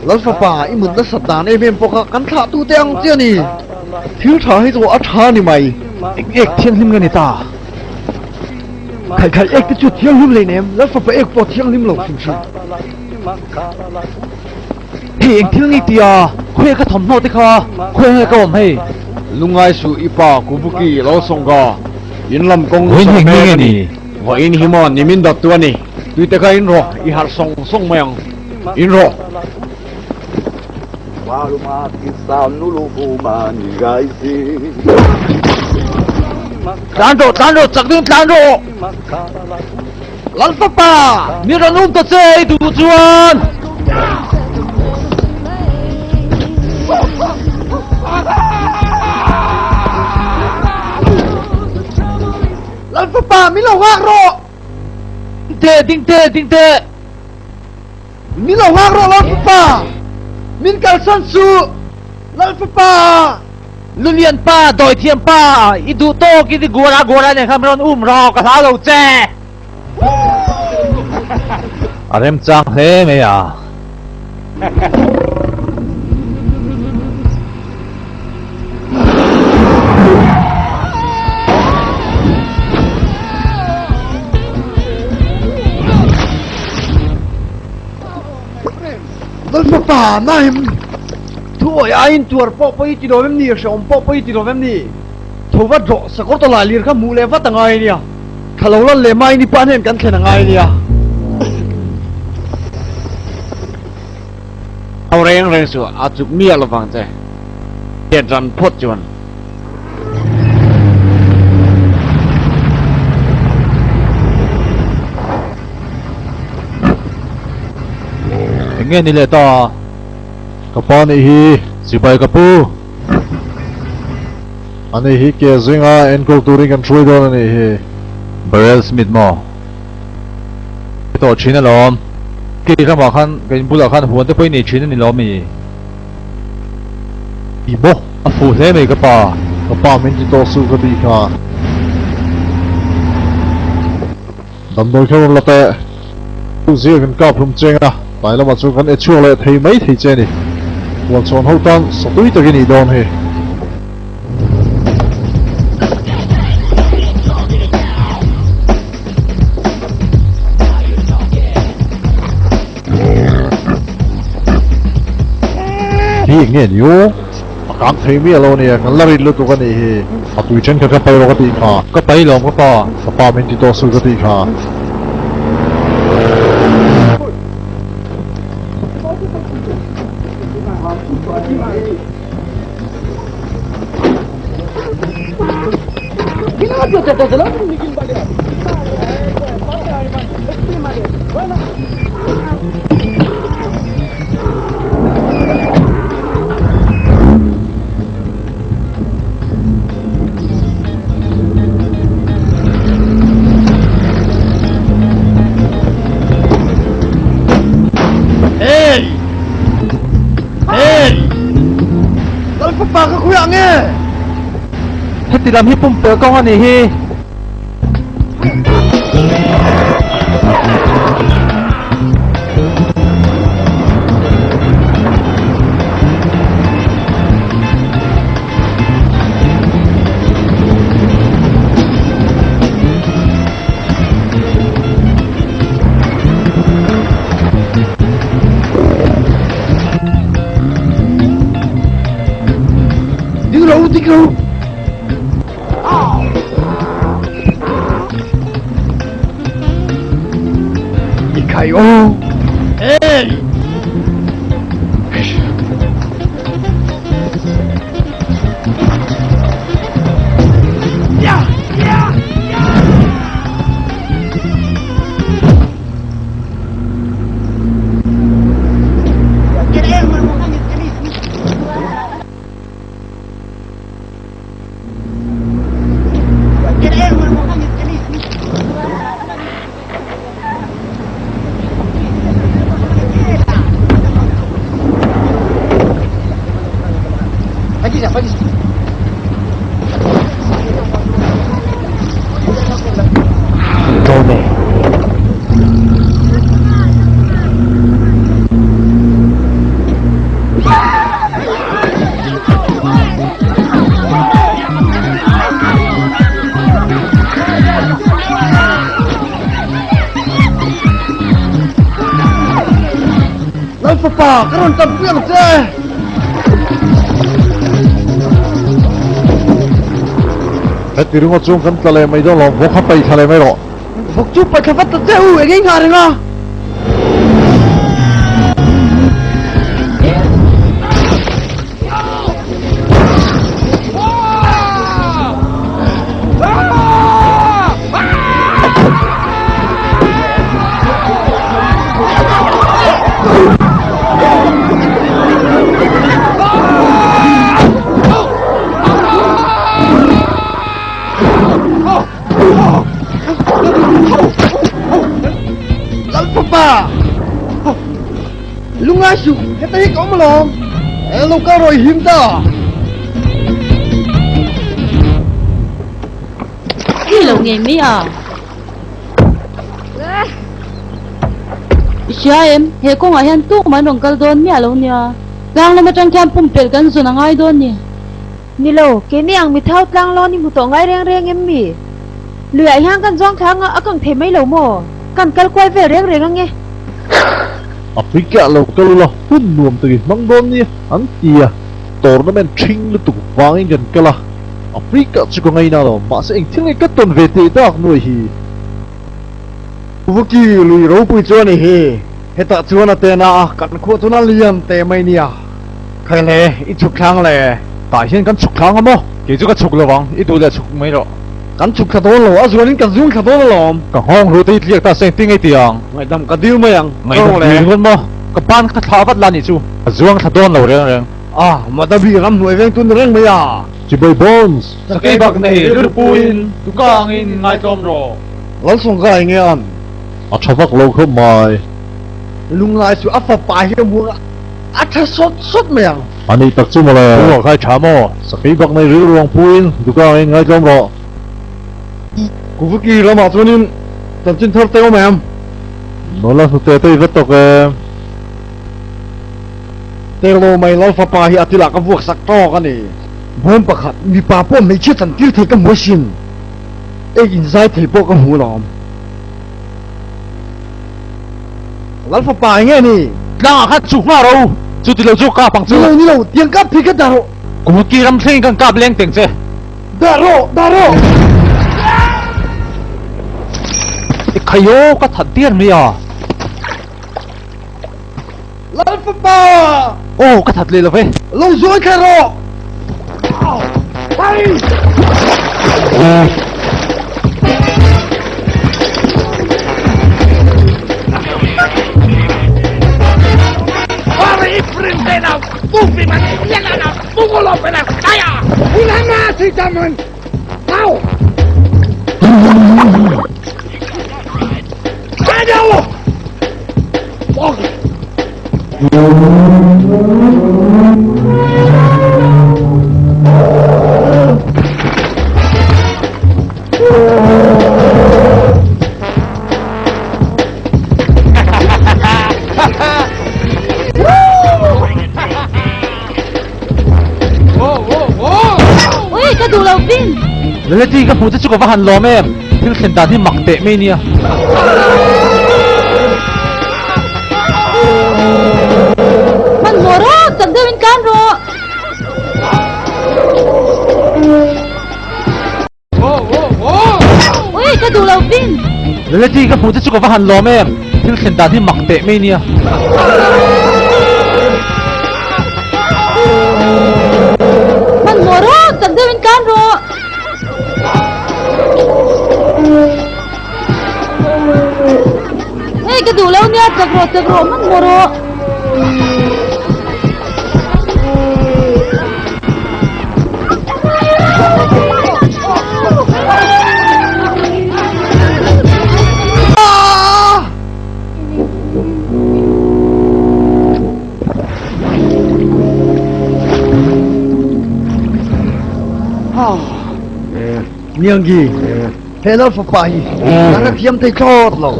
Lal fapa i mut nasat dan em em pawh kha kan thlah tu te ang chiah a ni. Thil tha hi chu a tha a ni mai. Eng ek thianghlim nge ni ta? Khai khai ek te chu thianghlim hlei nem, Lal fapa ek pawh thianghlim lo hrim hrim. Hei eng thil nge tia khawiah ka thawmhnaw te kha khawiah nge ka awm hei? Lungngai suh i pa Kubuki lo sawng ka in lam kawng sawng mek a ni. Vawiin hi maw nimin dawt tu a ni. Tui te kha in rawh i harh sawng sawng mai ang. In rawh. Tlan rawh tlan rawh chak deuhin tlan rawh. Lal fapa! Mi rawn um ta che i duh chuan! Lal fapa, min lo nghak rawh! Ding teh, ding teh, ding teh! Min lo nghak rawh Lal fapa! Min kalsan suh! Lal fapa! Lulian pa, dawithiam pa, i duh tawk in i guara guara nen khan min rawn um rawh, ka hlau lo che! A remchang hle mai a. Lal fapa, Naim! Thuawi aiin tuar pawh pawi ti lo em ni, hrehawm pawh pawi ti lo em ni? Tho vat rawh, sakawr tawlai lir kha hmuh leh vat a ngai a nia. Tha lo lan leh mai ni pah hnen kan thlen a ngai a nia. Au reng reng suh, a chuk miah lovang che. Chet ran phawt chuan. Eng nge ni leh ta? Ka pa nih hi. Sipai ka pu. Ani hi ke zinga enkawl turin kan hruai dawn a nih hi. Barrel Smith maw? Ka tawh thin alawm. Kei ramah khan ka in bulah khan huan te pawh i nei thin a ni lawm mi? I maw? A fuh hle mai ka pa. Ka pa min ti tawh suh ka tih kha. Damdawi kha rawn la teh. Chu zia kan kap hlum cheng a, tlai lamah chuan kan e chhuak leh thei mai thei che a ni. Hualchhawn ho tan satui tak i nih dawn hi. Hi eng nge ni aw? A kang thei miah lo ania, kan la rit lutuk a nih hi. A tui thenkhat kha pai rawh ka tih kha. Ka pai lawm ka pa. Ka pa min ti tawh suh ka tih kha. Hey! Hey! Lal fapa ka khuih ang e! Heti lam hi pumpelh kawng a nih hi. Ding ro, ding ro! I khai aw! Hey! Lal fapa, ka rawn tanpui ang che! Heti ringawt chuan kan tla leh mai dawn lo, vawk kha paih thla leh mai rawh. Vawk chu paih thla vat ta che u, eng eng nghah reng a? Lalfapa! Lungngai suh, heta hi ka awm alawm. Lo kal rawh i him ta. Khi lo ngei mai a. I hria em, he kawngah hian tuk mah an rawn kal dawn miah lo nia. Tlang lam atang khian pumpelh kan zawn a ngai dawn ni. Ni lo, keini ang mithau tlang lawn i hmu tawh ngai reng reng em mi? Luiah hian kan zawng thla anga a kang thei mai lo maw? Kan kal kual vel reng reng ange. Africa lo kal ula hun nuam takin hmang dawn nia an ti a, tournament ṭhing lutuk vangin kan kal a, Africa chu ka ngaina lo, mahse engthil nge ka tawn ve teh tak nuai hi? Vuki lui ropui chu a ni hi, hetah chuan a tena a, kan khuah chuan a lian teh mai nia. Khai le, i chhuk thlang le. Tah hian kan chhuk thlang a maw? Kei chu ka chhuk lo vang, i duh leh chhuk mai rawh. Kan chhuk thla dawn lo, a zualin kan zung thla dawn alawm. Ka nghawng hlu te hi tliak ta se engtin ngei ti ang? Ngaihdam ka dil mai ang, ka Ngaihdam rawh le. dil ringawt maw? Ka ban kha thla vat la nih chu. Ka zuang thla dawn lo reng reng. Ah, Madabi ramhnuai veng tu ni reng mai a. Chibai Bones! Sakei bak nei rilpuiin tukangin ngaitlawm rawh. Lalsawngkai nge an? A tha vak lo khawp mai. Lunglai chu a fapa hi a muang a. A tha sawt sawt mai ang. A nih tak chu mawle. Pu a khai tha maw? Sakei bak nei rilru ang puin Dukangin ngaitlawm rawh. Kuvuki ramah chuanin chanchin thar te awm em? Nula hnute te i va tawk em? Terlo mai Lal fapa hi a tilah ka vuak sak tawk a ni. Bawm pakhat mipa pawh hmeichhia chantir thei ka hmu asin. Ei inzai thei pawh ka hmu alawm. Lal fapa eng nge ni? Tlangah khan chuk nghah rawh u, chuti lo chu kap ang chu. Ni lo, ni lo, tiang kap phei kha dah rawh. Kumki ram thlengin kan kap leng teng che. Dah rawh, dah rawh. I khaio ka that diar mai a. Lal fapa! Aw, ka that leh lo ve. Lo zawi kha rawh. Hai! Ui, ka duh lo vin! Leleti ka hmuh te chu ka va han lawm em! Thil thlen dan hi mak teh mai nia. Hmanhmawh rawh, chak deuhin tlan rawh! Ui, ka duh lo vin! Leleti ka hmuh te chu ka va han lawm em! Thil thlen dan hi mak teh mai nia. Hmanhmawh rawh, chak deuhin tlan rawh! Hei ka duh lo nia, chak rawh chak rawh hmanhmawh rawh. Nianggi, he lal fapa hi ka hrethiam thei thlawt lo.